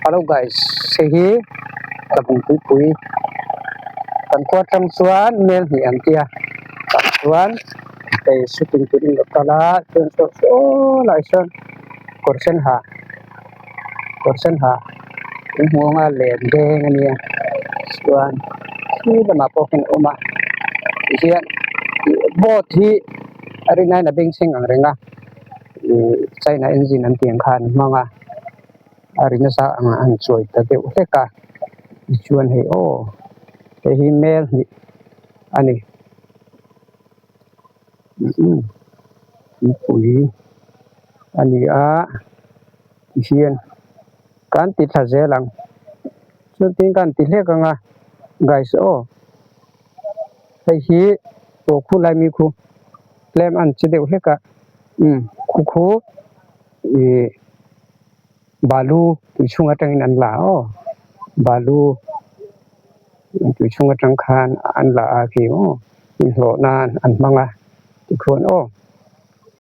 Hello guys hei hi tlabung tuipui kan khua atang chuan mel hnih an tia tah chuan hei shooting turin lo kal a chuan saw saw lai sawn kawr sen ha kawr sen ha in hmuh anga len deng ania chuan khi lamah pawh khian a awm a tihian boat hi a rin aiin a bengchheng ang reng a ihh china engine an tih ang khan an hmang a. A ri nasa ang a han chuai ta deuh hlek a tichuan hei aw hei hi mel hnih a ni umm tuipui a ni a tihian kan ti thla zel ang chutin kan ti hlek ang a guys aw hei hi aw khu lai mi khu tlem a an che deuh hlek a umm khu khu ih. Balu tui chhung atangin an la aw balu tui chhung atang khan an la a khi aw inhlawh nan an hmang a tikhuan aw.